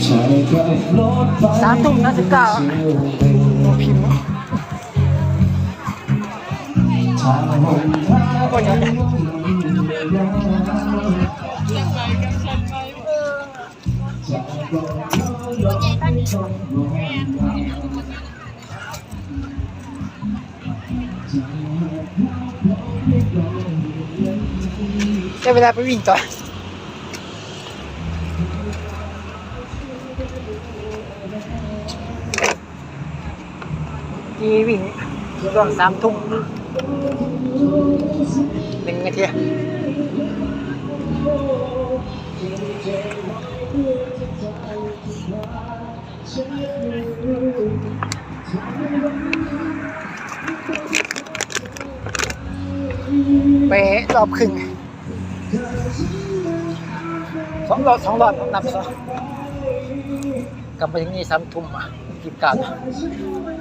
ສາມທຸ່ມສາມສິບເກົ້າ ໂອ້ ພິມ ໂອ້ຍ ໄດ້ເວລາໄປວິ່ງຕໍ່ ທີ່ວິ່ງຊ່ວງສາມທຸ່ມໜຶ່ງນາທີ ໄປຮອບຄຶ່ງ ສອງຮອບ ສອງຮອບ ນັບສອງ ກັບມາເຖິງນີ້ສາມທຸ່ມ ອະ ສິບເກົ້າ